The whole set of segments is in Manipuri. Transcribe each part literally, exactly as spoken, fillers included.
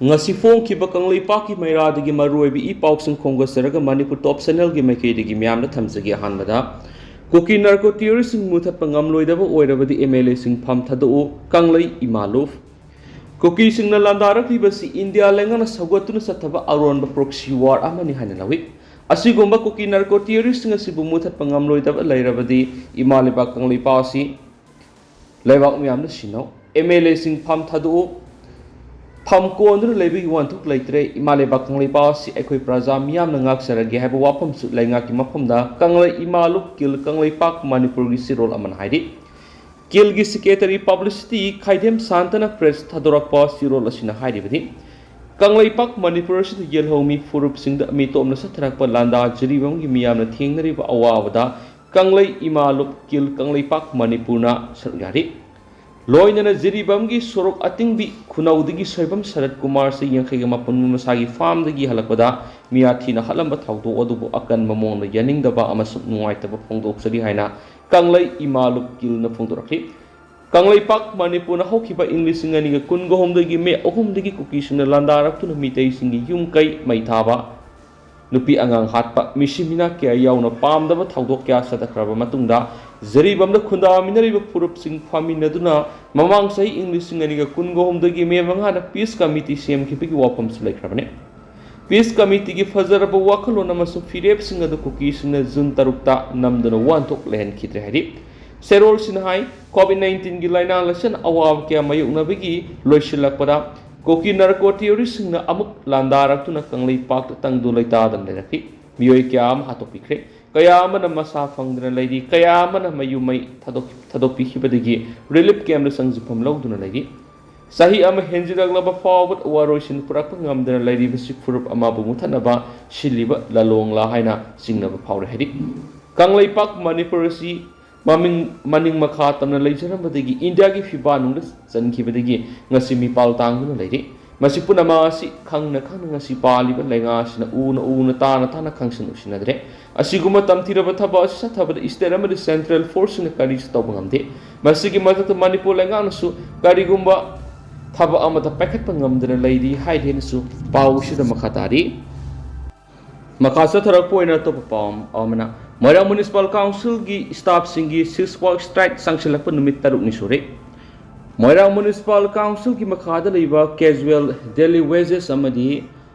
ꯉꯁꯤ ꯐꯣꯡꯈꯤꯕ ꯀꯪꯂꯩꯄꯥꯛꯀꯤ ꯃꯩꯔꯥꯗꯒꯤ ꯃꯔꯨꯑꯣꯏꯕ ꯏ ꯄꯥꯎꯁꯤꯡ ꯈꯣꯝꯒꯠꯆꯔꯒ ꯃꯅꯤꯄꯨꯔ ꯇꯣꯞ ꯆꯦꯅꯦꯜꯒꯤ ꯃꯥꯏꯀꯩꯗꯒꯤ ꯃꯌꯥꯝꯗ ꯊꯝꯖꯒꯦ꯫ ꯑꯍꯥꯟꯕꯗ, ꯀꯨꯀꯤ ꯅꯥꯔꯀꯣ ꯇꯦꯔꯣꯔꯤꯁꯁꯤꯡ ꯃꯨꯊꯠꯄ ꯉꯝꯂꯣꯏꯗꯕ ꯑꯣꯏꯔꯕꯗꯤ ꯑꯦꯝ ꯑꯦꯜ ꯑꯦꯁꯤꯡ ꯐꯝ ꯊꯥꯗꯣꯛꯎ, ꯀꯪꯂꯩ ꯏꯃꯥ ꯂꯨꯞ꯫ ꯀꯨꯀꯤꯁꯤꯡꯅ ꯂꯥꯟꯗꯥꯔꯛꯂꯤꯕꯁꯤ ꯏꯟꯗꯤꯌꯥ ꯂꯩꯉꯥꯛꯅ ꯁꯧꯒꯠꯇꯨꯅ ꯆꯠꯊꯕ ꯑꯔꯣꯟꯕ ꯄ꯭ꯔꯣꯛꯁꯤ ꯋꯥꯔ ꯑꯃꯅꯤ ꯍꯥꯏꯅ ꯂꯧꯏ꯫ ꯑꯁꯤꯒꯨꯝꯕ ꯀꯨꯀꯤ ꯅꯥꯔꯀꯣ ꯇꯦꯔꯣꯔꯤꯁꯁꯤꯡ ꯑꯁꯤꯕꯨ ꯃꯨꯊꯠꯄ ꯉꯝꯂꯣꯏꯗꯕ ꯂꯩꯔꯕꯗꯤ ꯏꯃꯥ ꯂꯩꯕꯥꯛ ꯀꯪꯂꯩꯄꯥꯛ ꯑꯁꯤ ꯂꯩꯕꯥꯛ ꯃꯤꯌꯥꯝꯅ ꯁꯤꯟꯅꯧ꯫ ꯑꯦꯝ ꯑꯦꯜ ꯑꯦꯁꯤꯡ ꯐꯝ ꯊꯥꯗꯣꯛꯎ꯫ ꯐꯝ ꯀꯣꯟꯗꯨꯅ ꯂꯩꯕꯒꯤ ꯋꯥꯍꯟꯊꯣꯛ ꯂꯩꯇ꯭ꯔꯦ꯫ ꯏꯃꯥ ꯂꯩꯕꯥꯛ ꯀꯪꯂꯩꯄꯥꯛ ꯑꯁꯤ ꯑꯩꯈꯣꯏ ꯄ꯭ꯔꯖꯥ ꯃꯤꯌꯥꯝꯅ ꯉꯥꯛꯆꯔꯒꯦ ꯍꯥꯏꯕ ꯋꯥꯐꯝꯁꯨ ꯂꯩꯉꯥꯛꯀꯤ ꯃꯐꯝꯗ ꯀꯪꯂꯩ ꯏꯃꯥ ꯂꯨꯞ ꯀꯤꯜ ꯀꯪꯂꯩꯄꯥꯛ ꯃꯅꯤꯄꯨꯔꯒꯤ ꯆꯦꯔꯣꯜ ꯑꯃꯅ ꯍꯥꯏꯔꯤ꯫ ꯀꯤꯜꯒꯤ ꯁꯦꯀ꯭ꯔꯦꯇꯔꯤ ꯄꯕ꯭ꯂꯤꯁꯤꯇꯤ ꯈꯥꯏꯗꯦꯝ ꯁꯥꯟꯇꯅ ꯄ꯭ꯔꯦꯁ ꯊꯥꯗꯣꯔꯛꯄ ꯆꯦꯔꯣꯜ ꯑꯁꯤꯅ ꯍꯥꯏꯔꯤꯕꯗꯤ, ꯀꯪꯂꯩꯄꯥꯛ ꯃꯅꯤꯄꯨꯔ ꯑꯁꯤꯗ ꯌꯦꯜꯍꯧꯃꯤ ꯐꯨꯔꯨꯞꯁꯤꯡꯗ ꯃꯤꯇꯣꯞꯅ ꯆꯠꯊꯔꯛꯄ ꯂꯥꯟꯗꯥ ꯖꯤꯔꯤꯕꯥꯝꯒꯤ ꯃꯤꯌꯥꯝꯅ ꯊꯦꯡꯅꯔꯤꯕ ꯑꯋꯥꯕꯗ ꯀꯪꯂꯩ ꯏꯃꯥ ꯂꯨꯞ ꯀꯤꯜ ꯀꯪꯂꯩꯄꯥꯛ ꯃꯅꯤꯄꯨꯔꯅ ꯁꯔꯨꯛ ꯌꯥꯔꯤ꯫ ꯂꯣꯏꯅꯅ ꯖꯤꯔꯤꯕꯥꯝꯒꯤ ꯁꯣꯔꯣꯛ ꯑꯇꯤꯡꯕꯤ ꯈꯨꯅꯧꯗꯒꯤ ꯁꯣꯏꯕꯝ ꯁꯔꯠ ꯀꯨꯃꯥꯔꯁꯤ ꯌꯥꯡꯈꯩꯒ ꯃꯥꯄꯟꯕꯨ ꯃꯁꯥꯒꯤ ꯐꯥꯝꯗꯒꯤ ꯍꯜꯂꯛꯄꯗ ꯃꯤꯌꯥꯊꯤꯅ ꯍꯥꯠꯂꯝꯕ ꯊꯧꯗꯣꯛ ꯑꯗꯨꯕꯨ ꯑꯀꯟꯕ ꯃꯑꯣꯡꯗ ꯌꯥꯅꯤꯡꯗꯕ ꯑꯃꯁꯨꯡ ꯅꯨꯡꯉꯥꯏꯇꯕ ꯐꯣꯡꯗꯣꯛꯆꯔꯤ ꯍꯥꯏꯅ ꯀꯪꯂꯩ ꯏꯃꯥ ꯂꯨꯞ ꯀꯤꯜꯅ ꯐꯣꯡꯗꯣꯔꯛꯂꯤ꯫ ꯀꯪꯂꯩꯄꯥꯛ ꯃꯅꯤꯄꯨꯔꯅ ꯍꯧꯈꯤꯕ ꯏꯪ ꯂꯤꯁꯤꯡ ꯑꯅꯤꯒ ꯀꯨꯟꯒ ꯍꯨꯝꯗꯣꯏꯒꯤ ꯃꯦ ꯑꯍꯨꯝꯗꯒꯤ ꯀꯨꯀꯤꯁꯤꯡꯅ ꯂꯥꯟꯗꯥꯔꯛꯇꯨꯅ ꯃꯤꯇꯩꯁꯤꯡꯒꯤ ꯌꯨꯝ ꯀꯩ ꯃꯩ ꯊꯥꯕ, ꯅꯨꯄꯤ ꯑꯉꯥꯡ ꯍꯥꯠꯄ, ꯃꯤꯁꯤ ꯃꯤꯅꯥ ꯀꯌꯥ ꯌꯥꯎꯅ ꯄꯥꯝꯗꯕ ꯊꯧꯗꯣꯛ ꯀꯌꯥ ꯆꯠꯊꯈ꯭ꯔꯕ ꯃꯇꯨꯡꯗ, ꯖꯤꯔꯤꯕꯥꯝꯗ ꯈꯨꯟꯗꯥꯃꯤꯟꯅꯔꯤꯕ ꯐꯨꯔꯨꯞꯁꯤꯡ ꯐꯝꯃꯤꯟꯅꯗꯨꯅ ꯃꯃꯥꯡ ꯆꯍꯤ ꯏꯪ ꯂꯤꯁꯤꯡ ꯑꯅꯤꯒ ꯀꯨꯟꯒ ꯍꯨꯝꯗꯣꯏꯒꯤ ꯃꯦ ꯃꯉꯥꯗ ꯄꯤꯁ ꯀꯃꯤꯇꯤ ꯁꯦꯝꯈꯤꯕꯒꯤ ꯋꯥꯐꯝꯁꯨ ꯂꯩꯈ꯭ꯔꯕꯅꯤ꯫ ꯄꯤꯁ ꯀꯃꯤꯇꯤꯒꯤ ꯐꯖꯔꯕ ꯋꯥꯈꯜꯂꯣꯟ ꯑꯃꯁꯨꯡ ꯐꯤꯔꯦꯞꯁꯤꯡ ꯑꯗꯨ ꯀꯨꯀꯤꯁꯤꯡꯅ ꯖꯨꯟ ꯇꯔꯨꯛꯇ ꯅꯝꯗꯨꯅ ꯋꯥꯍꯟꯊꯣꯛ ꯂꯩꯍꯟꯈꯤꯗ꯭ꯔꯦ ꯍꯥꯏꯔꯤ꯫ ꯁꯦꯔꯣꯜꯁꯤꯅ ꯍꯥꯏ, ꯀꯣꯚꯤꯗ ꯅꯥꯏꯟꯇꯤꯟꯒꯤ ꯂꯥꯏꯅꯥ ꯂꯥꯏꯆꯠꯅ ꯑꯋꯥꯕ ꯀꯌꯥ ꯃꯥꯌꯣꯛꯅꯕꯒꯤ ꯂꯣꯏꯁꯤꯜꯂꯛꯄꯗ ꯀꯨꯀꯤ ꯅꯥꯔꯀꯣ ꯇꯦꯔꯣꯔꯤꯁꯁꯤꯡꯅ ꯑꯃꯨꯛ ꯂꯥꯟꯗꯥꯔꯛꯇꯨꯅ ꯀꯪꯂꯩꯄꯥꯛꯇ ꯇꯪꯗꯨ ꯂꯩꯇꯥꯗꯅ ꯂꯩꯔꯛꯈꯤ꯫ ꯃꯤꯑꯣꯏ ꯀꯌꯥ ꯑꯃ ꯍꯥꯠꯇꯣꯛꯄꯤꯈ꯭ꯔꯦ꯫ ꯀꯌꯥ ꯑꯃꯅ ꯃꯁꯥ ꯐꯪꯗꯅ ꯂꯩꯔꯤ꯫ ꯀꯌꯥ ꯑꯃꯅ ꯃꯌꯨꯝ ꯃꯩ ꯊꯥꯗꯣꯛ-, ꯊꯥꯗꯣꯛꯄꯤꯈꯤꯕꯗꯒꯤ ꯔꯤꯂꯤꯐ ꯀꯦꯝꯞꯇ ꯆꯪꯖꯐꯝ ꯂꯧꯗꯨꯅ ꯂꯩꯔꯤ꯫ ꯆꯍꯤ ꯑꯃ ꯍꯦꯟꯖꯤꯜꯂꯛꯂꯕ ꯐꯥꯎꯕꯗ ꯋꯥꯔꯣꯏꯁꯤꯟ ꯄꯨꯔꯛꯄ ꯉꯝꯗꯅ ꯂꯩꯔꯤꯕꯁꯤ ꯐꯨꯔꯨꯞ ꯑꯃꯕꯨ ꯃꯨꯊꯠꯅꯕ ꯁꯤꯜꯂꯤꯕ ꯂꯥꯂꯣꯡꯂꯥ ꯍꯥꯏꯅ ꯆꯤꯡꯅꯕ ꯐꯥꯎꯔꯦ ꯍꯥꯏꯔꯤ꯫ ꯀꯪꯂꯩꯄꯥꯛ ꯃꯅꯤꯄꯨꯔ ꯑꯁꯤ ꯃꯃꯤꯡ, ꯃꯅꯤꯡ ꯃꯈꯥ ꯇꯝꯅ ꯂꯩꯖꯔꯝꯕꯗꯒꯤ ꯏꯟꯗꯤꯌꯥꯒꯤ ꯐꯤꯕꯥ ꯅꯨꯡꯗ ꯆꯟꯈꯤꯕꯗꯒꯤ ꯉꯁꯤ ꯃꯤꯄꯥꯜ ꯇꯥꯡꯗꯨꯅ ꯂꯩꯔꯤ꯫ ꯃꯁꯤ ꯄꯨꯝꯅꯃꯛ ꯑꯁꯤ ꯈꯪꯅ ꯈꯪꯅ ꯉꯁꯤ ꯄꯥꯜꯂꯤꯕ ꯂꯩꯉꯥꯛ ꯑꯁꯤꯅ ꯎꯅ ꯎꯅ ꯇꯥꯅ ꯇꯥꯅ ꯈꯪꯁꯤꯟ ꯎꯁꯤꯟꯅꯗ꯭ꯔꯦ꯫ ꯑꯁꯤꯒꯨꯝꯕ ꯇꯝꯊꯤꯔꯕ ꯊꯕꯛ ꯑꯁꯤ ꯆꯠꯊꯕꯗ ꯁ꯭ꯇꯦꯠ ꯑꯃꯗꯤ ꯁꯦꯟꯇ꯭ꯔꯦꯜ ꯐꯣꯔꯁꯁꯤꯡꯅ ꯀꯔꯤꯁꯨ ꯇꯧꯕ ꯉꯝꯗꯦ꯫ ꯃꯁꯤꯒꯤ ꯃꯊꯛꯇ ꯃꯅꯤꯄꯨꯔ ꯂꯩꯉꯥꯛꯅꯁꯨ ꯀꯔꯤꯒꯨꯝꯕ ꯊꯕꯛ ꯑꯃꯠꯇ ꯄꯥꯏꯈꯠꯄ ꯉꯝꯗꯅ ꯂꯩꯔꯤ ꯍꯥꯏꯗꯦꯅꯁꯨ ꯄꯥꯎꯁꯤꯗ ꯃꯈꯥ ꯇꯥꯔꯤ꯫ ꯃꯈꯥ ꯆꯠꯊꯔꯛꯄ ꯑꯣꯏꯅ ꯑꯇꯣꯞꯄ ꯄꯥꯎ ꯑꯃꯅ, ꯃꯣꯏꯔꯥꯡ ꯃ꯭ꯌꯨꯅꯤꯁꯤꯄꯥꯜ ꯀꯥꯎꯟꯁꯤꯜꯒꯤ ꯁ꯭ꯇꯥꯐꯁꯤꯡꯒꯤ ꯁꯤꯁ ꯋꯥꯛ ꯁ꯭ꯇ꯭ꯔꯥꯏꯛ ꯆꯪꯁꯤꯜꯂꯛꯄ ꯅꯨꯃꯤꯠ ꯇꯔꯨꯛꯅꯤ ꯁꯨꯔꯦ꯫ ꯃꯣꯏꯔꯥꯡ ꯃ꯭ꯌꯨꯅꯤꯁꯤꯄꯥꯜ ꯀꯥꯎꯟꯁꯤꯜꯒꯤ ꯃꯈꯥꯗ ꯂꯩꯕ ꯀꯦꯖꯨꯋꯦꯜ, ꯗꯦꯂꯤ ꯋꯦꯖꯦꯁ ꯑꯃꯗꯤ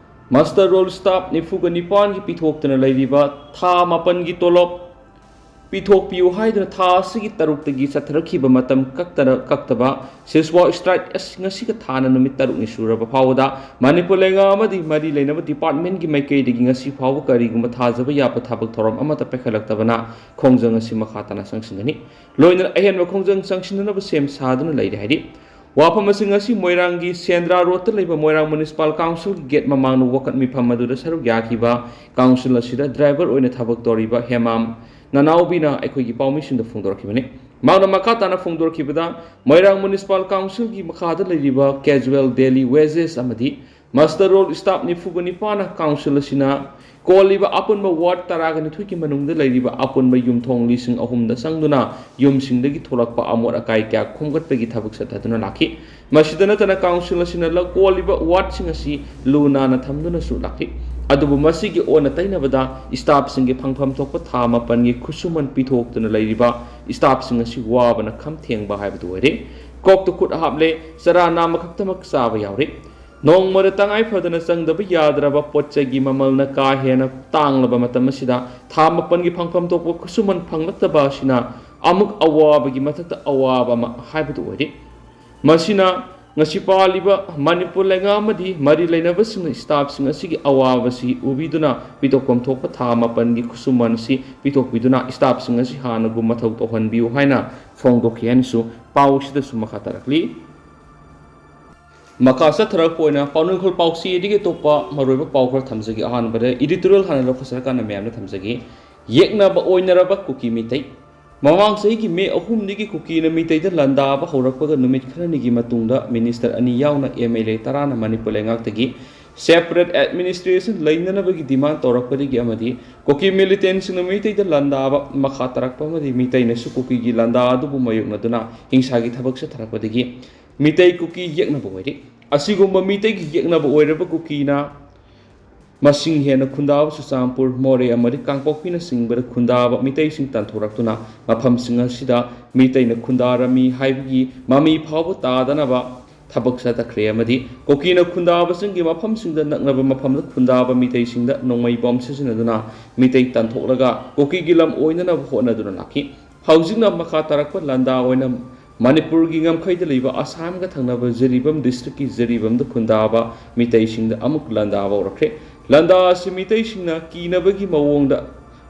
ꯃꯁꯇꯔ ꯔꯣꯜ ꯁ꯭ꯇꯥꯐ ꯅꯤꯐꯨꯒ ꯅꯤꯄꯥꯟꯒꯤ ꯄꯤꯊꯣꯛꯇꯨꯅ ꯂꯩꯔꯤꯕ ꯊꯥ ꯃꯥꯄꯟꯒꯤ ꯇꯣꯂꯣꯞ ꯄꯤꯊꯣꯛꯄꯤꯌꯨ ꯍꯥꯏꯗꯨꯅ ꯊꯥ ꯑꯁꯤꯒꯤ ꯇꯔꯨꯛꯇꯒꯤ ꯆꯠꯊꯔꯛꯈꯤꯕ ꯃꯇꯝ ꯀꯛꯇꯅ ꯀꯛꯇꯕ ꯁꯤꯁ ꯋꯥꯛ ꯁ꯭ꯇ꯭ꯔꯥꯏꯛ ꯑꯁꯤ ꯉꯁꯤꯒ ꯊꯥꯅ ꯅꯨꯃꯤꯠ ꯇꯔꯨꯛꯅꯤ ꯁꯨꯔꯕ ꯐꯥꯎꯕꯗ ꯃꯅꯤꯄꯨꯔ ꯂꯩꯉꯥꯛ ꯑꯃꯗꯤ ꯃꯔꯤ ꯂꯩꯅꯕ ꯗꯤꯄꯥꯔꯠꯃꯦꯟꯒꯤ ꯃꯥꯏꯀꯩꯗꯒꯤ ꯉꯁꯤ ꯐꯥꯎꯕ ꯀꯔꯤꯒꯨꯝꯕ ꯊꯥꯖꯕ ꯌꯥꯕ ꯊꯕꯛ ꯊꯧꯔꯝ ꯑꯃꯠꯇ ꯄꯥꯏꯈꯠꯂꯛꯇꯕꯅ ꯈꯣꯡꯖꯪ ꯑꯁꯤ ꯃꯈꯥ ꯇꯥꯅ ꯆꯪꯁꯤꯟꯒꯅꯤ꯫ ꯂꯣꯏꯅꯅ ꯑꯍꯦꯟꯕ ꯈꯣꯡꯖꯪ ꯆꯪꯁꯤꯟꯅꯅꯕ ꯁꯦꯝ ꯁꯥꯗꯨꯅ ꯂꯩꯔꯤ ꯍꯥꯏꯔꯤ꯫ ꯋꯥꯐꯝ ꯑꯁꯤ ꯉꯁꯤ ꯃꯣꯏꯔꯥꯡꯒꯤ ꯁꯦꯟꯗ꯭ꯔꯥ ꯔꯣꯗꯇ ꯂꯩꯕ ꯃꯣꯏꯔꯥꯡ ꯃ꯭ꯌꯨꯅꯤꯁꯤꯄꯥꯜ ꯀꯥꯎꯟꯁꯤꯜꯒꯤ ꯒꯦꯠ ꯃꯃꯥꯡꯗ ꯋꯥꯀꯠ ꯃꯤꯐꯝ ꯑꯗꯨꯗ ꯁꯔꯨꯛ ꯌꯥꯈꯤꯕ ꯀꯥꯎꯟꯁꯤꯜ ꯑꯁꯤꯗ ꯗ꯭ꯔꯥꯏꯚꯔ ꯑꯣꯏꯅ ꯊꯕꯛ ꯇꯧꯔꯤꯕ ꯍꯦꯃꯥꯝ ꯅꯅꯥꯎꯕꯤꯅ ꯑꯩꯈꯣꯏꯒꯤ ꯄꯥꯎꯃꯤꯁꯤꯡꯗ ꯐꯣꯡꯗꯣꯔꯛꯈꯤꯕꯅꯤ꯫ ꯃꯍꯥꯛꯅ ꯃꯈꯥ ꯇꯥꯅ ꯐꯣꯡꯗꯣꯔꯛꯈꯤꯕꯗ, ꯃꯣꯏꯔꯥꯡ ꯃ꯭ꯌꯨꯅꯤꯁꯤꯄꯥꯜ ꯀꯥꯎꯟꯁꯤꯜꯒꯤ ꯃꯈꯥꯗ ꯂꯩꯔꯤꯕ ꯀꯦꯖꯨꯋꯦꯜ, ꯗꯦꯂꯤ ꯋꯦꯖꯦꯁ ꯑꯃꯗꯤ ꯃꯁꯇꯔ ꯔꯣꯜ ꯁ꯭ꯇꯥꯐ ꯅꯤꯐꯨꯒ ꯅꯤꯄꯥꯟꯅ ꯀꯥꯎꯟꯁꯤꯜ ꯑꯁꯤꯅ ꯀꯣꯜꯂꯤꯕ ꯑꯄꯨꯟꯕ ꯋꯥꯔꯗ ꯇꯔꯥꯒ ꯅꯤꯊꯣꯏꯒꯤ ꯃꯅꯨꯡꯗ ꯂꯩꯔꯤꯕ ꯑꯄꯨꯟꯕ ꯌꯨꯝꯊꯣꯡ ꯂꯤꯁꯤꯡ ꯑꯍꯨꯝꯗ ꯆꯪꯗꯨꯅ ꯌꯨꯝꯁꯤꯡꯗꯒꯤ ꯊꯣꯛꯂꯛꯄ ꯑꯃꯣꯠ ꯑꯀꯥꯏ ꯀꯌꯥ ꯈꯣꯝꯒꯠꯄꯒꯤ ꯊꯕꯛ ꯆꯠꯊꯗꯨꯅ ꯂꯥꯛꯈꯤ꯫ ꯃꯁꯤꯗ ꯅꯠꯇꯅ ꯀꯥꯎꯟꯁꯤꯜ ꯑꯁꯤꯅ ꯂ-, ꯀꯣꯜꯂꯤꯕ ꯋꯥꯔꯗꯁꯤꯡ ꯑꯁꯤ ꯂꯨ ꯅꯥꯟꯅ ꯊꯝꯗꯨꯅꯁꯨ ꯂꯥꯛꯂꯤ꯫ ꯑꯗꯨꯕꯨ ꯃꯁꯤꯒꯤ ꯑꯣꯟꯅ ꯇꯩꯅꯕꯗ ꯁ꯭ꯇꯥꯐꯁꯤꯡꯒꯤ ꯐꯪꯐꯝ ꯊꯣꯛꯄ ꯊꯥ ꯃꯥꯄꯟꯒꯤ ꯈꯨꯠꯁꯨꯃꯟ ꯄꯤꯊꯣꯛꯇꯨꯅ ꯂꯩꯔꯤꯕ ꯁ꯭ꯇꯥꯐꯁꯤꯡ ꯑꯁꯤ ꯋꯥꯕꯅ ꯈꯝ ꯊꯦꯡꯕ ꯍꯥꯏꯕꯗꯨ ꯑꯣꯏꯔꯦ꯫ ꯀꯣꯛꯇ ꯈꯨꯠ ꯍꯥꯞꯂꯦ, ꯆꯔꯥ ꯅꯥꯝꯃ ꯈꯛꯇꯃꯛ ꯆꯥꯕ ꯌꯥꯎꯔꯦ꯫ ꯅꯣꯡꯃꯗ ꯇꯉꯥꯏ ꯐꯗꯅ ꯆꯪꯗꯕ ꯌꯥꯗ꯭ꯔꯕ ꯄꯣꯠ ꯆꯩꯒꯤ ꯃꯃꯜꯅ ꯀꯥ ꯍꯦꯟꯅ ꯇꯥꯡꯂꯕ ꯃꯇꯝ ꯑꯁꯤꯗ ꯊꯥ ꯃꯥꯄꯟꯒꯤ ꯐꯪꯐꯝ ꯊꯣꯛꯄ ꯈꯨꯠꯁꯨꯃꯟ ꯐꯪꯂꯛꯇꯕ ꯑꯁꯤꯅ ꯑꯃꯨꯛ ꯑꯋꯥꯕꯒꯤ ꯃꯊꯛꯇ ꯑꯋꯥꯕ ꯑꯃ ꯍꯥꯏꯕꯗꯨ ꯑꯣꯏꯔꯦ꯫ ꯃꯁꯤꯅ ꯉꯁꯤ ꯄꯥꯜꯂꯤꯕ ꯃꯅꯤꯄꯨꯔ ꯂꯩꯉꯥꯛ ꯑꯃꯗꯤ ꯃꯔꯤ ꯂꯩꯅꯕꯁꯤꯡꯅ ꯁ꯭ꯇꯥꯐꯁꯤꯡ ꯑꯁꯤꯒꯤ ꯑꯋꯥꯕꯁꯤ ꯎꯕꯤꯗꯨꯅ ꯄꯤꯊꯣꯛꯐꯝ ꯊꯣꯛꯄ ꯊꯥ ꯃꯥꯄꯟꯒꯤ ꯈꯨꯠꯁꯨꯃꯟ ꯑꯁꯤ ꯄꯤꯊꯣꯛꯄꯤꯗꯨꯅ ꯁ꯭ꯇꯥꯐꯁꯤꯡ ꯑꯁꯤ ꯍꯥꯟꯅꯒꯨꯝ ꯃꯊꯧ ꯇꯧꯍꯟꯕꯤꯌꯨ ꯍꯥꯏꯅ ꯐꯣꯡꯗꯣꯛꯈꯤ ꯍꯥꯏꯅꯁꯨ ꯄꯥꯎ ꯑꯁꯤꯗꯁꯨ ꯃꯈꯥ ꯇꯥꯔꯛꯂꯤ꯫ ꯃꯈꯥ ꯆꯠꯊꯔꯛꯄ ꯑꯣꯏꯅ ꯄꯥꯎꯅꯨꯡꯈꯣꯜ ꯄꯥꯎꯆꯦꯗꯒꯤ ꯑꯇꯣꯞꯄ ꯃꯔꯨꯑꯣꯏꯕ ꯄꯥꯎ ꯈꯔ ꯊꯝꯖꯒꯦ꯫ ꯑꯍꯥꯟꯕꯗ editorial ꯍꯥꯟꯅ ꯂꯧꯈꯠꯆꯔꯀꯥꯟꯗ ꯃꯌꯥꯝꯗ ꯊꯝꯖꯒꯦ꯫ ꯌꯦꯛꯅꯕ ꯑꯣꯏꯅꯔꯕ ꯀꯨꯀꯤ ꯃꯤꯇꯩ꯫ ꯃꯃꯥꯡ ꯆꯍꯤꯒꯤ ꯃꯦ ꯑꯍꯨꯝꯗꯒꯤ ꯀꯨꯀꯤꯅ ꯃꯤꯇꯩꯗ ꯂꯥꯟꯗꯥꯕ ꯍꯧꯔꯛꯄꯒ ꯅꯨꯃꯤꯠ ꯈꯔꯅꯤꯒꯤ ꯃꯇꯨꯡꯗ ꯃꯤꯅꯤꯁꯇꯔ ꯑꯅꯤ ꯌꯥꯎꯅ ꯑꯦꯝ ꯑꯦꯜ ꯑꯦ ꯇꯔꯥꯅ ꯃꯅꯤꯄꯨꯔ ꯂꯩꯉꯥꯛꯇꯒꯤ separate administration ꯂꯩꯅꯅꯕꯒꯤ demand ꯇꯧꯔꯛꯄꯗꯒꯤ ꯑꯃꯗꯤ ꯀꯨꯀꯤ ꯃꯤꯂꯤꯇꯦꯟꯁꯤꯡꯅ ꯃꯤꯇꯩꯗ ꯂꯥꯟꯗꯥꯕ ꯃꯈꯥ ꯇꯥꯔꯛꯄ ꯑꯃꯗꯤ ꯃꯤꯇꯩꯅꯁꯨ ꯀꯨꯀꯤꯒꯤ ꯂꯥꯟꯗꯥ ꯑꯗꯨꯕꯨ ꯃꯥꯌꯣꯛꯅꯗꯨꯅ ꯍꯤꯡꯁꯥꯒꯤ ꯊꯕꯛ ꯆꯠꯊꯔꯛꯄꯗꯒꯤ ꯃꯤꯇꯩ ꯀꯨꯀꯤ ꯌꯦꯛꯅꯕ ꯑꯣꯏꯔꯤ꯫ ꯑꯁꯤꯒꯨꯝꯕ ꯃꯤꯇꯩꯒꯤ ꯌꯦꯛꯅꯕ ꯑꯣꯏꯔꯕ ꯀꯨꯀꯤꯅ ꯃꯁꯤꯡ ꯍꯦꯟꯅ ꯈꯨꯟꯗꯥꯕ ꯆꯨꯔꯆꯥꯟꯄꯨꯔ, ꯃꯣꯔꯦ ꯑꯃꯗꯤ ꯀꯥꯡꯄꯣꯛꯄꯤꯅꯆꯤꯡꯕꯗ ꯈꯨꯟꯗꯥꯕ ꯃꯤꯇꯩꯁꯤꯡ ꯇꯥꯟꯊꯣꯔꯛꯇꯨꯅ ꯃꯐꯝꯁꯤꯡ ꯑꯁꯤꯗ ꯃꯤꯇꯩꯅ ꯈꯨꯟꯗꯥꯔꯝꯃꯤ ꯍꯥꯏꯕꯒꯤ ꯃꯃꯤ ꯐꯥꯎꯕ ꯇꯥꯗꯅꯕ ꯊꯕꯛ ꯆꯠꯊꯈ꯭ꯔꯦ ꯑꯃꯗꯤ ꯀꯨꯀꯤꯅ ꯈꯨꯟꯗꯥꯕꯁꯤꯡꯒꯤ ꯃꯐꯝꯁꯤꯡꯗ ꯅꯛꯅꯕ ꯃꯐꯝꯗ ꯈꯨꯟꯗꯥꯕ ꯃꯤꯇꯩꯁꯤꯡꯗ ꯅꯣꯡꯃꯩ ꯕꯣꯝ ꯁꯤꯖꯤꯟꯅꯗꯨꯅ ꯃꯤꯇꯩ ꯇꯥꯟꯊꯣꯛꯂꯒ ꯀꯨꯀꯤꯒꯤ ꯂꯝ ꯑꯣꯏꯅꯅꯕ ꯍꯣꯠꯅꯗꯨꯅ ꯂꯥꯛꯈꯤ꯫ ꯍꯧꯖꯤꯛꯅ ꯃꯈꯥ ꯇꯥꯔꯛꯄ ꯂꯥꯟꯗꯥ ꯑꯣꯏꯅ ꯃꯅꯤꯄꯨꯔꯒꯤ ꯉꯝꯈꯩꯗ ꯂꯩꯕ ꯑꯁꯥꯝꯒ ꯊꯪꯅꯕ ꯖꯤꯔꯤꯕꯥꯝ ꯗꯤꯁꯇ꯭ꯔꯤꯛꯀꯤ ꯖꯤꯔꯤꯕꯥꯝꯗ ꯈꯨꯟꯗꯥꯕ ꯃꯤꯇꯩꯁꯤꯡꯗ ꯑꯃꯨꯛ ꯂꯥꯟꯗꯥꯕ ꯍꯧꯔꯛꯈ꯭ꯔꯦ꯫ ꯂꯥꯟꯗꯥ ꯑꯁꯤ ꯃꯤꯇꯩꯁꯤꯡꯅ ꯀꯤꯅꯕꯒꯤ ꯃꯑꯣꯡꯗ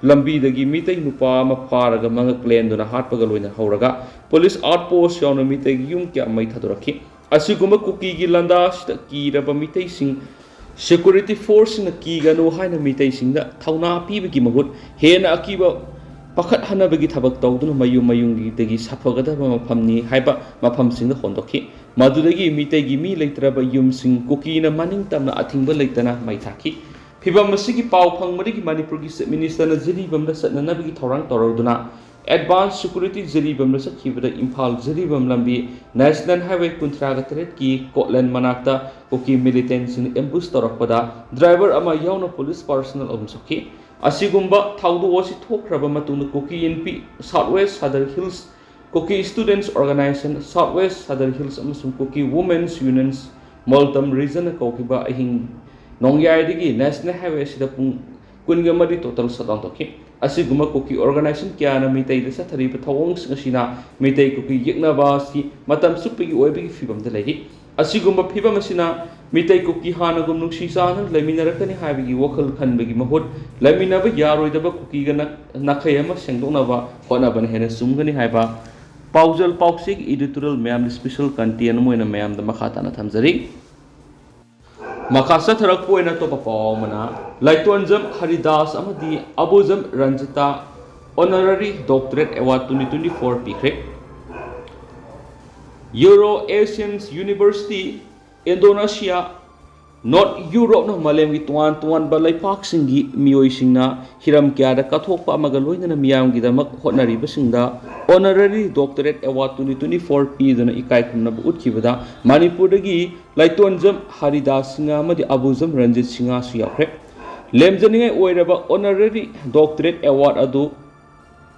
ꯂꯝꯕꯤꯗꯒꯤ ꯃꯤꯇꯩ ꯅꯨꯄꯥ ꯑꯃ ꯐꯥꯔꯒ ꯃꯉꯛ ꯂꯦꯟꯗꯨꯅ ꯍꯥꯠꯄꯒ ꯂꯣꯏꯅ ꯍꯧꯔꯒ ꯄꯨꯂꯤꯁ ꯑꯥꯎꯠ ꯄꯣꯁ ꯌꯥꯎꯅ ꯃꯤꯇꯩꯒꯤ ꯌꯨꯝ ꯀꯌꯥ ꯃꯩ ꯊꯥꯗꯣꯔꯛꯈꯤ꯫ ꯑꯁꯤꯒꯨꯝꯕ ꯀꯨꯀꯤꯒꯤ ꯂꯥꯟꯗꯥ ꯑꯁꯤꯗ ꯀꯤꯔꯕ ꯃꯤꯇꯩꯁꯤꯡ ꯁꯦꯀ꯭ꯌꯨꯔꯤꯇꯤ ꯐꯣꯔꯁꯁꯤꯡꯅ ꯀꯤꯒꯅꯨ ꯍꯥꯏꯅ ꯃꯤꯇꯩꯁꯤꯡꯗ ꯊꯧꯅꯥ ꯄꯤꯕꯒꯤ ꯃꯍꯨꯠ ꯍꯦꯟꯅ ꯑꯀꯤꯕ ꯄꯥꯈꯠꯍꯟꯅꯕꯒꯤ ꯊꯕꯛ ꯇꯧꯗꯨꯅ ꯃꯌꯨꯝ ꯃꯌꯨꯝꯒꯤꯗꯒꯤ ꯁꯥꯐꯒꯗꯕ ꯃꯐꯝꯅꯤ ꯍꯥꯏꯕ ꯃꯐꯝꯁꯤꯡꯗ ꯍꯣꯟꯗꯣꯛꯈꯤ꯫ ꯃꯗꯨꯗꯒꯤ ꯃꯤꯇꯩꯒꯤ ꯃꯤ ꯂꯩꯇ꯭ꯔꯕ ꯌꯨꯝꯁꯤꯡ ꯀꯨꯀꯤꯅ ꯃꯅꯤꯡ ꯇꯝꯅ ꯑꯊꯤꯡꯕ ꯂꯩꯇꯅ ꯃꯩ ꯊꯥꯈꯤ꯫ ꯐꯤꯚꯝ ꯑꯁꯤꯒꯤ ꯄꯥꯎ ꯐꯪꯕꯗꯒꯤ ꯃꯅꯤꯄꯨꯔꯒꯤ ꯆꯤꯐ ꯃꯤꯅꯤꯁꯇꯔꯅ ꯖꯤꯔꯤꯕꯥꯝꯗ ꯆꯠꯅꯅꯕꯒꯤ ꯊꯧꯔꯥꯡ ꯇꯧꯔꯗꯨꯅ ꯑꯦꯗꯚꯥꯟꯁ ꯁꯦꯀ꯭ꯌꯨꯔꯤꯇꯤ ꯖꯤꯔꯤꯕꯥꯝꯗ ꯆꯠꯈꯤꯕꯗ ꯏꯝꯐꯥꯜ ꯖꯤꯔꯤꯕꯥꯝ ꯂꯝꯕꯤ ꯅꯦꯁꯅꯦꯜ ꯍꯥꯏꯋꯦ ꯀꯨꯟꯊ꯭ꯔꯥꯒ ꯇꯔꯦꯠꯀꯤ ꯀꯣꯠꯂꯦꯟ ꯃꯅꯥꯛꯇ ꯀꯨꯀꯤ ꯃꯤꯂꯤꯇꯦꯟꯁꯤꯡꯅ ꯑꯦꯝꯕꯨꯁ ꯇꯧꯔꯛꯄꯗ ꯗ꯭ꯔꯥꯏꯚꯔ ꯑꯃ ꯌꯥꯎꯅ ꯄꯨꯂꯤꯁ ꯄꯥꯔꯁꯣꯅꯦꯜ ꯑꯍꯨꯝ ꯁꯣꯛꯈꯤ꯫ ꯑꯁꯤꯒꯨꯝꯕ ꯊꯧꯗꯣꯛ ꯑꯁꯤ ꯊꯣꯛꯈ꯭ꯔꯕ ꯃꯇꯨꯡꯗ ꯀꯨꯀꯤ ꯏꯟꯄꯤ ꯁꯥꯎꯠ ꯋꯦꯁ ꯁꯥꯗꯔ ꯍꯤꯜꯁ ꯀꯨꯀꯤ ꯁ꯭ꯇꯨꯗꯦꯟꯠꯁ ꯑꯣꯔꯒꯅꯥꯏꯖꯦꯁꯟ ꯁꯥꯎꯠ ꯋꯦꯁ ꯁꯥꯗꯔ ꯍꯤꯜꯁ ꯑꯃꯁꯨꯡ ꯀꯨꯀꯤ ꯋꯨꯃꯦꯟꯁ ꯌꯨꯅꯤꯌꯟꯁ ꯃꯣꯜꯇꯝ ꯔꯤꯖꯟꯅ ꯀꯧꯈꯤꯕ ꯑꯍꯤꯡ ꯅꯣꯡꯌꯥꯏꯗꯒꯤ ꯅꯦꯁꯅꯦꯜ ꯍꯥꯏꯋꯦ ꯑꯁꯤꯗ ꯄꯨꯡ ꯀꯨꯟꯒ ꯃꯔꯤ ꯇꯣꯇꯦꯜ ꯁꯠꯗꯥꯎꯟ ꯇꯧꯈꯤ꯫ ꯑꯁꯤꯒꯨꯝꯕ ꯀꯨꯀꯤ ꯑꯣꯔꯒꯅꯥꯏꯖꯦꯁꯟ ꯀꯌꯥꯅ ꯃꯤꯇꯩꯗ ꯆꯠꯊꯔꯤꯕ ꯊꯧꯑꯣꯡꯁꯤꯡ ꯑꯁꯤꯅ ꯃꯤꯇꯩ ꯀꯨꯀꯤ ꯌꯦꯛꯅꯕ ꯑꯁꯤ ꯃꯇꯝ ꯆꯨꯞꯄꯒꯤ ꯑꯣꯏꯕꯒꯤ ꯐꯤꯕꯝꯗ ꯂꯩꯔꯤ꯫ ꯑꯁꯤꯒꯨꯝꯕ ꯐꯤꯕꯝ ꯑꯁꯤꯅ ꯃꯤꯇꯩ ꯀꯨꯀꯤ ꯍꯥꯟꯅꯒꯨꯝ ꯅꯨꯡꯁꯤ ꯆꯥꯟꯅꯅ ꯂꯩꯃꯤꯟꯅꯔꯛꯀꯅꯤ ꯍꯥꯏꯕꯒꯤ ꯋꯥꯈꯜ ꯈꯟꯕꯒꯤ ꯃꯍꯨꯠ ꯂꯩꯃꯤꯟꯅꯕ ꯌꯥꯔꯣꯏꯗꯕ ꯀꯨꯀꯤꯒ ꯅ-, ꯅꯥꯈꯩ ꯑꯃ ꯁꯦꯡꯗꯣꯛꯅꯕ ꯍꯣꯠꯅꯕꯅ ꯍꯦꯟꯅ ꯆꯨꯝꯒꯅꯤ ꯍꯥꯏꯕ ꯄꯥꯎꯖꯦꯜ ꯄꯥꯎꯆꯦꯒꯤ ꯏꯗꯤꯇꯣꯔꯤꯌꯦꯜ ꯃꯌꯥꯝꯗ ꯁ꯭ꯄꯦꯁꯦꯜ ꯀꯟꯇꯦꯟ ꯑꯃ ꯑꯣꯏꯅ ꯃꯌꯥꯝꯗ ꯃꯈꯥ ꯇꯥꯅ ꯊꯝꯖꯔꯤ꯫ ꯃꯈꯥ ꯆꯠꯊꯔꯛꯄ ꯑꯣꯏꯅ ꯑꯇꯣꯞꯄ ꯄꯥꯎ ꯑꯃꯅ, ꯂꯥꯏꯇꯣꯟꯖꯝ ꯍꯔꯤꯗꯥꯁ ꯑꯃꯗꯤ Abujam Ranjita honorary doctorate award twenty twenty four ꯄꯤꯈ꯭ꯔꯦ꯫ Euro Asian university, Indonesia, North Europe-ꯅ ꯃꯥꯂꯦꯝꯒꯤ ꯇꯣꯉꯥꯟ ꯇꯣꯉꯥꯟꯕ ꯂꯩꯄꯥꯛꯁꯤꯡꯒꯤ ꯃꯤꯑꯣꯏꯁꯤꯡꯅ ꯍꯤꯔꯝ ꯀꯌꯥꯗ ꯀꯠꯊꯣꯛꯄ ꯑꯃꯒ ꯂꯣꯏꯅꯅ ꯃꯤꯌꯥꯝꯒꯤꯗꯃꯛ ꯍꯣꯠꯅꯔꯤꯕꯁꯤꯡꯗ Honorary Doctorate Award twenty twenty-four ꯄꯤꯗꯨꯅ ꯏꯀꯥꯏ ꯈꯨꯝꯅꯕ ꯎꯠꯈꯤꯕꯗ ꯃꯅꯤꯄꯨꯔꯗꯒꯤ ꯂꯥꯏꯇꯣꯟꯖꯝ ꯍꯔꯤꯗꯥꯁ ꯁꯤꯡꯍ ꯑꯃꯗꯤ ꯑꯕꯨꯖꯝ ꯔꯟꯖꯤꯠ ꯁꯤꯡꯍꯁꯨ ꯌꯥꯎꯈ꯭ꯔꯦ꯫ ꯂꯦꯝꯖꯅꯤꯡꯉꯥꯏ ꯑꯣꯏꯔꯕ Honorary Doctorate Award ꯑꯗꯨ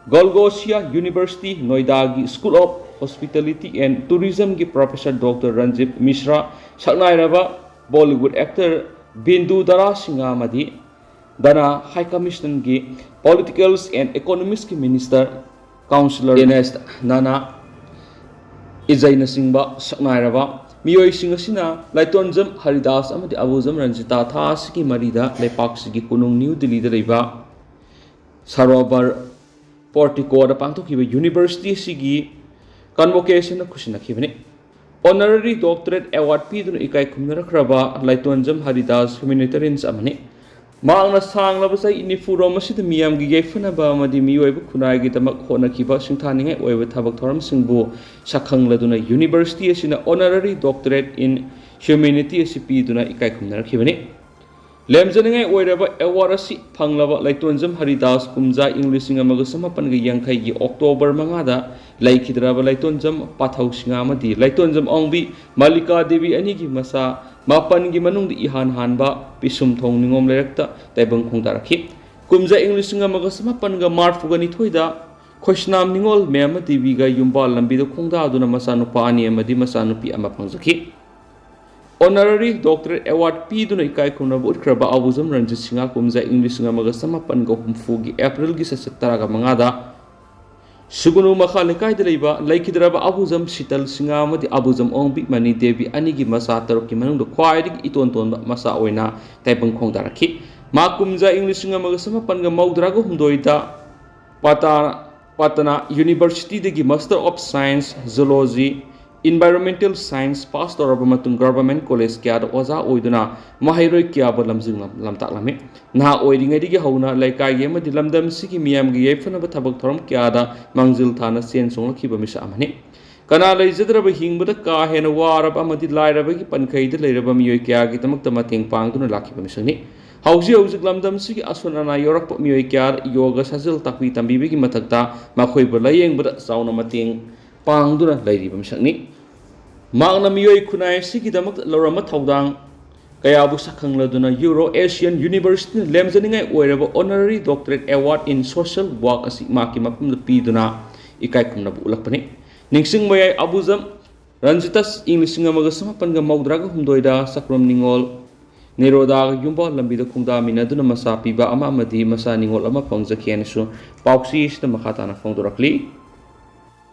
Galgosia University, Noida-ꯒꯤ School of Hospitality and Tourism-ꯒꯤ Professor Doctor Ranjit ꯃꯤꯁ꯭ꯔꯥ, ꯁꯛꯅꯥꯏꯔꯕ Bollywood actor ꯕꯤꯟꯗꯨ ꯗꯥꯔꯥ ꯁꯤꯡꯍ ꯑꯃꯗꯤ ꯗꯥꯅꯥ High Commission-ꯒꯤ Politics and Economics-ꯀꯤ Minister Councillor N S Nana ꯏꯖꯩꯅꯆꯤꯡꯕ ꯁꯛꯅꯥꯏꯔꯕ ꯃꯤꯑꯣꯏꯁꯤꯡ ꯑꯁꯤꯅ ꯂꯥꯏꯇꯣꯟꯖꯝ ꯍꯔꯤꯗꯥꯁ ꯑꯃꯗꯤ ꯑꯕꯨꯖꯝ ꯔꯟꯖꯤꯇꯥ ꯊꯥ ꯑꯁꯤꯒꯤ ꯃꯔꯤꯗ ꯂꯩꯄꯥꯛꯁꯤꯒꯤ ꯀꯣꯅꯨꯡ ꯅ꯭ꯌꯨ ꯗꯤꯜꯂꯤꯗ ꯂꯩꯕ ꯁꯔꯣꯕꯔ ꯄꯣꯔꯇꯤꯀꯣꯗ ꯄꯥꯡꯊꯣꯛꯈꯤꯕ ꯌꯨꯅꯤꯚꯔꯁꯤꯇꯤ ꯑꯁꯤꯒꯤ ꯀꯟꯚꯣꯀꯦꯁꯟꯗ ꯈꯨꯠꯁꯤꯟꯅꯈꯤꯕꯅꯤ꯫ Honorary Doctorate Award ꯄꯤꯗꯨꯅ ꯏꯀꯥꯏ ꯈꯨꯝꯅꯔꯛꯈ꯭ꯔꯕ ꯂꯥꯏꯇꯣꯟꯖꯝ ꯍꯔꯤꯗꯥꯁ humanitarians ꯑꯃꯅꯤ꯫ ꯃꯍꯥꯛꯅ ꯁꯥꯡꯂꯕ ꯆꯍꯤ ꯅꯤꯐꯨꯔꯣꯝ ꯑꯁꯤꯗ ꯃꯤꯌꯥꯝꯒꯤ ꯌꯥꯏꯐꯅꯕ ꯑꯃꯗꯤ ꯃꯤꯑꯣꯏꯕ ꯈꯨꯟꯅꯥꯏꯒꯤꯗꯃꯛ ꯍꯣꯠꯅꯈꯤꯕ ꯁꯤꯡꯊꯥꯅꯤꯡꯉꯥꯏ ꯑꯣꯏꯕ ꯊꯕꯛ ꯊꯧꯔꯝꯁꯤꯡꯕꯨ ꯁꯛꯈꯪꯂꯗꯨꯅ ꯌꯨꯅꯤꯚꯔꯁꯤꯇꯤ ꯑꯁꯤꯅ Honorary Doctorate in Humanity ꯑꯁꯤ ꯄꯤꯗꯨꯅ ꯏꯀꯥꯏ ꯈꯨꯝꯅꯔꯛꯈꯤꯕꯅꯤ꯫ ꯂꯦꯝꯖꯅꯤꯡꯉꯥꯏ ꯑꯣꯏꯔꯕ award ꯑꯁꯤ ꯐꯪꯂꯕ ꯂꯥꯏꯇꯣꯟꯖꯝ ꯍꯔꯤꯗꯥꯁ ꯀꯨꯝꯖꯥ ꯏꯪ ꯂꯤꯁꯤꯡ ꯑꯃꯒ ꯆꯃꯥꯄꯟꯒ ꯌꯥꯡꯈꯩꯒꯤ ꯑꯣꯛꯇꯣꯕꯔ ꯃꯉꯥꯗ ꯂꯩꯈꯤꯗ꯭ꯔꯕ ꯂꯥꯏꯇꯣꯟꯖꯝ ꯄꯥꯊꯧ ꯁꯤꯡꯍ ꯑꯃꯗꯤ ꯂꯥꯏꯇꯣꯟꯖꯝ ꯑꯋꯣꯡꯕꯤ ꯃꯜꯂꯤꯀꯥ ꯗꯦꯕꯤ ꯑꯅꯤꯒꯤ ꯃꯆꯥ ꯃꯥꯄꯟꯒꯤ ꯃꯅꯨꯡꯗ ꯏꯍꯥꯟ ꯍꯥꯟꯕ ꯄꯤꯁꯨꯝꯊꯣꯡ ꯅꯤꯉꯣꯝ ꯂꯩꯔꯛꯇ ꯇꯥꯏꯕꯪ ꯈꯣꯡꯗꯥꯔꯛꯈꯤ꯫ ꯀꯨꯝꯖꯥ ꯏꯪ ꯂꯤꯁꯤꯡ ꯑꯃꯒ ꯆꯃꯥꯄꯟꯒ ꯃꯔꯐꯨꯒ ꯅꯤꯊꯣꯏꯗ ꯈꯣꯏꯁꯅꯥꯝ ꯅꯤꯉꯣꯜ ꯃꯦꯝꯃ ꯗꯦꯕꯤꯒ ꯌꯨꯝꯕꯥꯜ ꯂꯝꯕꯤꯗ ꯈꯣꯡꯗꯥꯗꯨꯅ ꯃꯆꯥꯅꯨꯄꯥ ꯑꯅꯤ ꯑꯃꯗꯤ ꯃꯆꯥꯅꯨꯄꯤ ꯑꯃ ꯐꯪꯖꯈꯤ꯫ Honorary Doctorate Award ꯄꯤꯗꯨꯅ ꯏꯀꯥꯏ ꯈꯨꯝꯅꯕ ꯎꯠꯈ꯭ꯔꯕ ꯑꯕꯨꯖꯝ ꯔꯟꯖꯤꯠ ꯁꯤꯡꯍ ꯀꯨꯝꯖꯥ ꯏꯪ ꯂꯤꯁꯤꯡ ꯑꯃꯒ ꯆꯃꯥꯄꯟꯒ ꯍꯨꯝꯐꯨꯒꯤ ꯑꯦꯄ꯭ꯔꯤꯜꯒꯤ ꯁꯦꯁꯟ ꯇꯔꯥꯒ ꯃꯉꯥꯗ ꯁꯨꯒꯨꯅꯨ ꯃꯈꯥ ꯂꯩꯀꯥꯏꯗ ꯂꯩꯕ ꯂꯩꯈꯤꯗ꯭ꯔꯕ ꯑꯕꯨꯖꯝ ꯁꯤꯇꯜ ꯁꯤꯡꯍ ꯑꯃꯗꯤ ꯑꯕꯨꯖꯝ ꯑꯋꯣꯡꯕꯤ ꯃꯅꯤ ꯗꯦꯕꯤ ꯑꯅꯤꯒꯤ ꯃꯆꯥ ꯇꯔꯨꯛꯀꯤ ꯃꯅꯨꯡꯗ ꯈ꯭ꯋꯥꯏꯗꯒꯤ ꯏꯇꯣꯟ ꯇꯣꯟꯕ ꯃꯆꯥ ꯑꯣꯏꯅ ꯇꯥꯏꯕꯪ ꯈꯣꯡꯗꯥꯔꯛꯈꯤ꯫ ꯃꯍꯥꯛ ꯀꯨꯝꯖꯥ ꯏꯪ ꯂꯤꯁꯤꯡ ꯑꯃꯒ ꯆꯃꯥꯄꯟꯒ ꯃꯧꯗ꯭ꯔꯥꯒ ꯍꯨꯝꯗꯣꯏꯗ ꯄꯥꯇꯥ ꯄꯇꯅꯥ ꯌꯨꯅꯤꯚꯔꯁꯤꯇꯤꯗꯒꯤ Master of Science, Zoology, Environmental Science pass ꯇꯧꯔꯕ ꯃꯇꯨꯡ ꯒꯚꯔꯟꯃꯦꯟꯠ ꯀꯣꯂꯦꯖ ꯀꯌꯥꯗ ꯑꯣꯖꯥ ꯑꯣꯏꯗꯨꯅ ꯃꯍꯩꯔꯣꯏ ꯀꯌꯥꯕꯨ ꯂꯝꯖꯤꯡ ꯂꯝꯇꯥꯛꯂꯝꯃꯤ꯫ ꯅꯍꯥ ꯑꯣꯏꯔꯤꯉꯩꯗꯒꯤ ꯍꯧꯅ ꯂꯩꯀꯥꯏꯒꯤ ꯑꯃꯗꯤ ꯂꯝꯗꯝꯁꯤꯒꯤ ꯃꯤꯌꯥꯝꯒꯤ ꯌꯥꯏꯐꯅꯕ ꯊꯕꯛ ꯊꯧꯔꯝ ꯀꯌꯥꯗ ꯃꯥꯡꯖꯤꯜ ꯊꯥꯅ ꯆꯦꯟ ꯆꯣꯡꯂꯛꯈꯤꯕ ꯃꯤꯁꯛ ꯑꯃꯅꯤ꯫ ꯀꯅꯥ ꯂꯩꯖꯗ꯭ꯔꯕ, ꯍꯤꯡꯕꯗ ꯀꯥ ꯍꯦꯟꯅ ꯋꯥꯔꯕ ꯑꯃꯗꯤ ꯂꯥꯏꯔꯕꯒꯤ ꯄꯟꯈꯩꯗ ꯂꯩꯔꯕ ꯃꯤꯑꯣꯏ ꯀꯌꯥꯒꯤꯗꯃꯛꯇ ꯃꯇꯦꯡ ꯄꯥꯡꯗꯨꯅ ꯂꯥꯛꯈꯤꯕ ꯃꯤꯁꯛꯅꯤ꯫ ꯍꯧꯖꯤꯛ ꯍꯧꯖꯤꯛ ꯂꯝꯗꯝꯁꯤꯒꯤ ꯑꯁꯣꯟ ꯑꯅꯥ ꯌꯥꯎꯔꯛꯄ ꯃꯤꯑꯣꯏ ꯀꯌꯥ ꯌꯣꯒ ꯁꯥꯖꯦꯜ ꯇꯥꯛꯄꯤ ꯇꯝꯕꯤꯕꯒꯤ ꯃꯊꯛꯇ ꯃꯈꯣꯏꯕꯨ ꯂꯥꯌꯦꯡꯕꯗ ꯆꯥꯎꯅ ꯃꯇꯦꯡ ꯄꯥꯡꯗꯨꯅ ꯂꯩꯔꯤꯕ ꯃꯤꯁꯛꯅꯤ꯫ ꯃꯍꯥꯛꯅ ꯃꯤꯑꯣꯏ ꯈꯨꯟꯅꯥꯏ ꯑꯁꯤꯒꯤꯗꯃꯛ ꯂꯧꯔꯝꯕ ꯊꯧꯗꯥꯡ ꯀꯌꯥꯕꯨ ꯁꯛꯈꯪꯂꯗꯨꯅ Euro Asian University ꯂꯦꯝꯖꯅꯤꯡꯉꯥꯏ ꯑꯣꯏꯔꯕ Honorary Doctorate Award in Social Work ꯑꯁꯤ ꯃꯍꯥꯛꯀꯤ ꯃꯐꯝꯗ ꯄꯤꯗꯨꯅ ꯏꯀꯥꯏ ꯈꯨꯝꯅꯕ ꯎꯠꯂꯛꯄꯅꯤ꯫ ꯅꯤꯡꯁꯤꯡꯕ ꯌꯥꯏ, ꯑꯕꯨꯖꯝ ꯔꯟꯖꯤꯇꯥꯁ ꯏꯪ ꯂꯤꯁꯤꯡ ꯑꯃꯒ ꯆꯃꯥꯄꯟꯒ ꯃꯧꯗ꯭ꯔꯥꯒ ꯍꯨꯝꯗꯣꯏꯗ ꯆꯀ꯭ꯔꯣꯝ ꯅꯤꯉꯣꯜ ꯅꯦꯔꯣꯗꯥꯒ ꯌꯨꯝꯕꯥꯜ ꯂꯝꯕꯤꯗ ꯈꯣꯡꯗꯥꯃꯤꯟꯅꯗꯨꯅ ꯃꯆꯥ ꯄꯤꯕ ꯑꯃ ꯑꯃꯗꯤ ꯃꯆꯥ ꯅꯤꯉꯣꯜ ꯑꯃ ꯐꯪꯖꯈꯤ ꯍꯥꯏꯅꯁꯨ ꯄꯥꯎꯆꯦ ꯑꯁꯤꯗ ꯃꯈꯥ ꯇꯥꯅ ꯐꯣꯡꯗꯣꯔꯛꯂꯤ꯫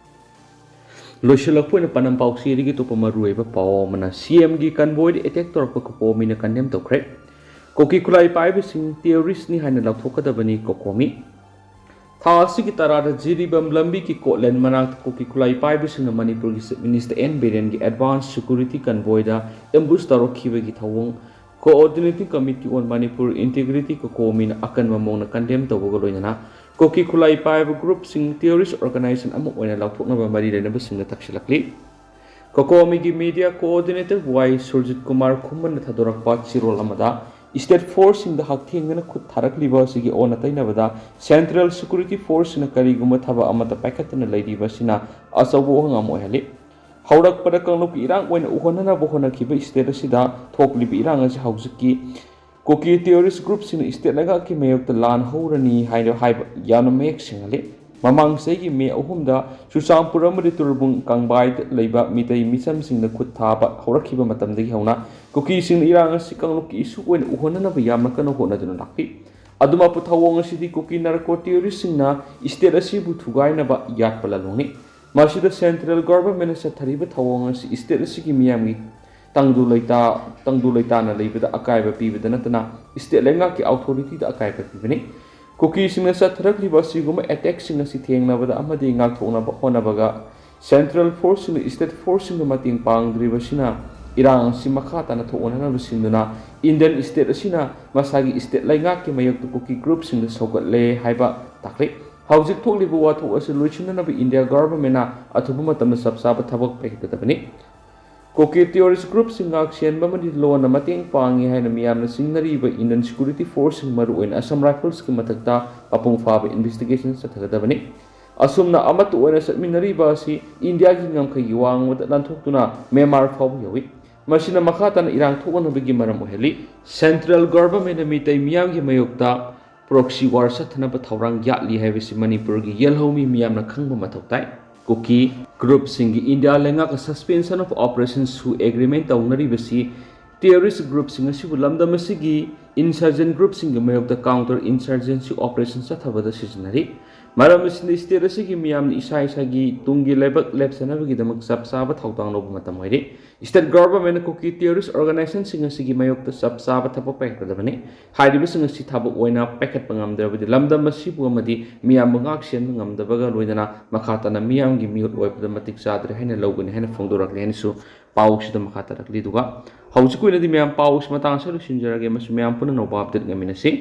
ꯂꯣꯏꯁꯤꯜꯂꯛꯄ ꯑꯣꯏꯅ ꯄꯥꯟꯗꯝ ꯄꯥꯎꯆꯦꯗꯒꯤ ꯑꯇꯣꯞꯄ ꯃꯔꯨꯑꯣꯏꯕ ꯄꯥꯎ ꯑꯃꯅ, ꯁꯤ ꯑꯦꯝꯒꯤ ꯀꯟꯚꯣꯏꯗ ꯑꯦꯇꯦꯛ ꯇꯧꯔꯛꯄ ꯀꯣꯀꯣꯃꯤꯅ ꯀꯟꯗꯦꯝ ꯇꯧꯈ꯭ꯔꯦ꯫ ꯀꯣꯀꯤ ꯈꯨꯠꯂꯥꯏ ꯄꯥꯏꯕꯁꯤꯡ ꯇꯦꯔꯣꯔꯤꯁ꯭ꯠꯅꯤ ꯍꯥꯏꯅ ꯂꯥꯎꯊꯣꯛꯀꯗꯕꯅꯤ, ꯀꯣꯀꯣꯃꯤ꯫ ꯊꯥ ꯑꯁꯤꯒꯤ ꯇꯔꯥꯗ ꯖꯤꯔꯤꯕꯥꯝ ꯂꯝꯕꯤꯒꯤ ꯀꯣꯠꯂꯦꯟ ꯃꯅꯥꯛꯇ ꯀꯨꯀꯤ ꯈꯨꯠꯂꯥꯏ ꯄꯥꯏꯕꯁꯤꯡꯅ ꯃꯅꯤꯄꯨꯔꯒꯤ Chief Minister ꯑꯦꯟ ꯕꯤꯔꯦꯟꯒꯤ advance security convoyꯗ ambush ꯇꯧꯔꯛꯈꯤꯕꯒꯤ ꯊꯧꯑꯣꯡ Coordinating Committee on Manipur Integrity, ꯀꯣꯀꯣꯃꯤꯅ ꯑꯀꯟꯕ ꯃꯑꯣꯡꯗ ꯀꯟꯗꯦꯝ ꯇꯧꯕꯒ ꯂꯣꯏꯅꯅ ꯀꯨꯀꯤ ꯈꯨꯠꯂꯥꯏ ꯄꯥꯏꯕ groupꯁꯤꯡ terrorist organisation ꯑꯃ ꯑꯣꯏꯅ ꯂꯥꯎꯊꯣꯛꯅꯕ ꯃꯔꯤ ꯂꯩꯅꯕꯁꯤꯡꯗ ꯇꯛꯁꯤꯜꯂꯛꯂꯤ꯫ ꯀꯣꯀꯣꯃꯤꯒꯤ media coordinator ꯋꯥꯏ ꯁꯨꯔꯖꯤꯠ ꯀꯨꯃꯥꯔ ꯈꯨꯃꯟꯅ ꯊꯥꯗꯣꯔꯛꯄ ꯆꯦꯔꯣꯜ ꯑꯃꯗ, state forceꯁꯤꯡꯗ ꯍꯛꯊꯦꯡꯅꯅ ꯈꯨꯠ ꯊꯥꯔꯛꯂꯤꯕ ꯑꯁꯤꯒꯤ ꯑꯣꯟꯅ ꯇꯩꯅꯕꯗ Central Security Forceꯁꯤꯡꯅ ꯀꯔꯤꯒꯨꯝꯕ ꯊꯕꯛ ꯑꯃꯠꯇ ꯄꯥꯏꯈꯠꯇꯅ ꯂꯩꯔꯤꯕ ꯑꯁꯤꯅ ꯑꯆꯧꯕ ꯋꯥꯍꯪ ꯑꯃ ꯑꯣꯏꯍꯜꯂꯤ꯫ ꯍꯧꯔꯛꯄꯗ ꯀꯥꯡꯂꯨꯞꯀꯤ ꯏꯔꯥꯡ ꯑꯣꯏꯅ ꯎꯍꯟꯅꯅꯕ ꯍꯣꯠꯅꯈꯤꯕ state ꯑꯁꯤꯗ ꯊꯣꯛꯂꯤꯕ ꯏꯔꯥꯡ ꯑꯁꯤ ꯍꯧꯖꯤꯛꯀꯤ ꯀꯨꯀꯤ terrorist groupꯁꯤꯡꯅ state ꯂꯩꯉꯥꯛꯀꯤ ꯃꯥꯌꯣꯛꯇ ꯂꯥꯟ ꯍꯧꯔꯅꯤ ꯍꯥꯏꯅ ꯍꯥꯏꯕ ꯌꯥꯝꯅ ꯃꯌꯦꯛ ꯁꯦꯡꯍꯜꯂꯤ꯫ ꯃꯃꯥꯡ ꯆꯍꯤꯒꯤ ꯃꯦ ꯑꯍꯨꯝꯗ ꯆꯨꯔꯆꯥꯟꯄꯨꯔ ꯑꯃꯗꯤ ꯇꯨꯔꯕꯨꯡ ꯀꯥꯡꯕꯥꯏꯗ ꯂꯩꯕ ꯃꯤꯇꯩ ꯃꯤꯆꯝꯁꯤꯡꯗ ꯈꯨꯠ ꯊꯥꯕ ꯍꯧꯔꯛꯈꯤꯕ ꯃꯇꯝꯗꯒꯤ ꯍꯧꯅ ꯀꯨꯀꯤꯁꯤꯡꯅ ꯏꯔꯥꯡ ꯑꯁꯤ ꯀꯥꯡꯂꯨꯞꯀꯤ issue ꯑꯣꯏꯅ ꯎꯍꯟꯅꯅꯕ ꯌꯥꯝꯅ ꯀꯟꯅ ꯍꯣꯠꯅꯗꯨꯅ ꯂꯥꯛꯂꯤ꯫ ꯑꯗꯨꯝ ꯑꯄꯨ ꯊꯧꯑꯣꯡ ꯑꯁꯤꯗꯤ ꯀꯨꯀꯤ narco terroristꯁꯤꯡꯅ state ꯑꯁꯤꯕꯨ ꯊꯨꯒꯥꯏꯅꯕ ꯌꯥꯠꯄ ꯂꯥꯂꯣꯡꯅꯤ꯫ ꯃꯁꯤꯗ central governmentꯅ ꯆꯠꯊꯔꯤꯕ ꯊꯧꯑꯣꯡ ꯑꯁꯤ state ꯑꯁꯤꯒꯤ ꯃꯤꯌꯥꯝꯒꯤ ꯇꯪꯗꯨ ꯂꯩꯇꯥ-, ꯇꯪꯗꯨ ꯂꯩꯇꯥꯅ ꯂꯩꯕꯗ ꯑꯀꯥꯏꯕ ꯄꯤꯕꯗ ꯅꯠꯇꯅ state ꯂꯩꯉꯥꯛꯀꯤ authorityꯗ ꯑꯀꯥꯏꯕ ꯄꯤꯕꯅꯤ꯫ ꯀꯨꯀꯤꯁꯤꯡꯅ ꯆꯠꯊꯔꯛꯂꯤꯕ ꯑꯁꯤꯒꯨꯝꯕ attackꯁꯤꯡ ꯑꯁꯤ ꯊꯦꯡꯅꯕꯗ ꯑꯃꯗꯤ ꯉꯥꯛꯊꯣꯛꯅꯕ ꯍꯣꯠꯅꯕꯒ central forceꯁꯤꯡꯅ state forceꯁꯤꯡꯗ ꯃꯇꯦꯡ ꯄꯥꯡꯗ꯭ꯔꯤꯕꯁꯤꯅ ꯏꯔꯥꯡ ꯑꯁꯤ ꯃꯈꯥ ꯇꯥꯅ ꯊꯣꯛꯍꯟꯅꯅꯕ ꯁꯤꯟꯗꯨꯅ Indian state ꯑꯁꯤꯅ ꯃꯁꯥꯒꯤ state ꯂꯩꯉꯥꯛꯀꯤ ꯃꯥꯌꯣꯛꯇ ꯀꯨꯀꯤ groupꯁꯤꯡꯗ ꯁꯧꯒꯠꯂꯦ ꯍꯥꯏꯕ ꯇꯥꯛꯂꯤ꯫ ꯍꯧꯖꯤꯛ ꯊꯣꯛꯂꯤꯕ ꯋꯥꯊꯣꯛ ꯑꯁꯤ ꯂꯣꯏꯁꯤꯟꯅꯅꯕ ꯏꯟꯗꯤꯌꯥ ꯒꯚꯔꯟꯃꯦꯟꯅ ꯑꯊꯨꯕ ꯃꯇꯝꯗ ꯆꯞ ꯆꯥꯕ ꯊꯕꯛ ꯄꯥꯏꯈꯠꯀꯗꯕꯅꯤ꯫ ꯀꯨꯀꯤ ꯇꯦꯔꯣꯔꯤꯁ ꯒ꯭ꯔꯨꯞꯁꯤꯡ ꯉꯥꯛ ꯁꯦꯟꯕ ꯑꯃꯗꯤ ꯂꯣꯟꯅ ꯃꯇꯦꯡ ꯄꯥꯡꯉꯤ ꯍꯥꯏꯅ ꯃꯤꯌꯥꯝꯅ ꯆꯤꯡꯅꯔꯤꯕ ꯏꯟꯗꯤꯌꯟ ꯁꯦꯀ꯭ꯌꯨꯔꯤꯇꯤ ꯐꯣꯔꯁꯁꯤꯡ, ꯃꯔꯨꯑꯣꯏꯅ ꯑꯁꯥꯝ ꯔꯥꯏꯐꯜꯁꯀꯤ ꯃꯊꯛꯇ ꯃꯄꯨꯡ ꯐꯥꯕ ꯏꯟꯚꯦꯁꯇꯤꯒꯦꯁꯟ ꯆꯠꯊꯒꯗꯕꯅꯤ꯫ ꯑꯁꯨꯝꯅ ꯑꯃꯠꯇ ꯑꯣꯏꯅ ꯆꯠꯃꯤꯟꯅꯔꯤꯕ ꯑꯁꯤ ꯏꯟꯗꯤꯌꯥꯒꯤ ꯉꯝꯈꯩꯒꯤ ꯋꯥꯡꯃꯗ ꯂꯥꯟꯊꯣꯛꯇꯨꯅ ꯃ꯭ꯌꯥꯟꯃꯥꯔ ꯐꯥꯎꯕ ꯌꯧꯏ꯫ ꯃꯁꯤꯅ ꯃꯈꯥ ꯇꯥꯅ ꯏꯔꯥꯡ ꯊꯣꯛꯅꯅꯕꯒꯤ ꯃꯔꯝ ꯑꯣꯏꯍꯜꯂꯤ꯫ ꯁꯦꯟꯇ꯭ꯔꯦꯜ ꯒꯚꯔꯟꯃꯦꯟꯅ ꯃꯤꯇꯩ ꯃꯤꯌꯥꯝꯒꯤ ꯃꯥꯌꯣꯛꯇ ꯄ꯭ꯔꯣꯛꯁꯤ ꯋꯥꯔ ꯆꯠꯊꯅꯕ ꯊꯧꯔꯥꯡ ꯌꯥꯠꯂꯤ ꯍꯥꯏꯕꯁꯤ ꯃꯅꯤꯄꯨꯔꯒꯤ ꯌꯦꯜꯍꯧꯃꯤ ꯃꯤꯌꯥꯝꯅ ꯈꯪꯕ ꯃꯊꯧ ꯇꯥꯏ꯫ ꯀꯨꯀꯤ ꯒ꯭ꯔꯨꯞꯁꯤꯡꯒꯤ ꯏꯟꯗꯤꯌꯥ ꯂꯩꯉꯥꯛꯀ ꯁꯁꯄꯦꯟꯁꯟ ꯑꯣꯐ ꯑꯣꯄꯔꯦꯁꯟ ꯁꯨ ꯑꯦꯒ꯭ꯔꯤꯃꯦꯟ ꯇꯧꯅꯔꯤꯕꯁꯤ ꯇꯦꯔꯣꯔꯤꯁ ꯒ꯭ꯔꯨꯞꯁꯤꯡ ꯑꯁꯤꯕꯨ ꯂꯝꯗꯝ ꯑꯁꯤꯒꯤ ꯏꯟꯁꯔꯖꯦꯟ ꯒ꯭ꯔꯨꯞꯁꯤꯡꯒꯤ ꯃꯥꯌꯣꯛꯇ ꯀꯥꯎꯟꯇꯔ ꯏꯟꯁꯔꯖꯦꯟꯁꯤ ꯑꯣꯄꯔꯦꯁꯟ ꯆꯠꯊꯕꯗ ꯁꯤꯖꯤꯟꯅꯔꯤ꯫ ꯃꯔꯝ ꯑꯁꯤꯅ ꯁ꯭ꯇꯦꯠ ꯑꯁꯤꯒꯤ ꯃꯤꯌꯥꯝꯅ ꯏꯁꯥ ꯏꯁꯥꯒꯤ ꯇꯨꯡꯒꯤ ꯂꯩꯕꯥꯛ ꯂꯦꯞꯆꯅꯕꯒꯤꯗꯃꯛ ꯆꯞ ꯆꯥꯕ ꯊꯧꯗꯥꯡ ꯂꯧꯕ ꯃꯇꯝ ꯑꯣꯏꯔꯦ꯫ ꯁ꯭ꯇꯦꯠ ꯒꯚꯔꯟꯃꯦꯟꯠꯅ ꯀꯨꯀꯤ ꯇꯦꯔꯣꯔꯤꯁ꯭ꯠ ꯑꯣꯔꯒꯅꯥꯏꯖꯦꯁꯟꯁꯤꯡ ꯑꯁꯤꯒꯤ ꯃꯥꯌꯣꯛꯇ ꯆꯞ ꯆꯥꯕ ꯊꯕꯛ ꯄꯥꯏꯈꯠꯀꯗꯕꯅꯤ꯫ ꯍꯥꯏꯔꯤꯕꯁꯤꯡ ꯑꯁꯤ ꯊꯕꯛ ꯑꯣꯏꯅ ꯄꯥꯏꯈꯠꯄ ꯉꯝꯗ꯭ꯔꯕꯗꯤ ꯂꯝꯗꯝ ꯑꯁꯤꯕꯨ ꯑꯃꯗꯤ ꯃꯤꯌꯥꯝꯕꯨ ꯉꯥꯛ ꯁꯦꯟꯕ ꯉꯝꯗꯕꯒ ꯂꯣꯏꯅꯅ ꯃꯈꯥ ꯇꯥꯅ ꯃꯤꯌꯥꯝꯒꯤ ꯃꯤꯍꯨꯠ ꯑꯣꯏꯕꯗ ꯃꯇꯤꯛ ꯆꯥꯗ꯭ꯔꯦ ꯍꯥꯏꯅ ꯂꯧꯒꯅꯤ ꯍꯥꯏꯅ ꯐꯣꯡꯗꯣꯔꯛꯂꯤ ꯍꯥꯏꯅꯁꯨ ꯄꯥꯎꯁꯤꯗ ꯃꯈꯥ ꯇꯥꯔꯛꯂꯤ꯫ ꯑꯗꯨꯒ ꯍꯧꯖꯤꯛꯀꯤ ꯑꯣꯏꯅꯗꯤ ꯃꯌꯥꯝ ꯄꯥꯎꯁꯤ ꯃꯇꯥꯡ ꯑꯁꯤꯗ ꯂꯣꯏꯁꯤꯟꯖꯔꯒꯦ꯫ ꯃꯁꯤ ꯃꯌꯥꯝ ꯄꯨꯟꯅ ꯅꯧꯕ ꯑꯞꯗꯦꯠ ꯉꯥꯏꯃꯤꯟꯅꯁꯤ꯫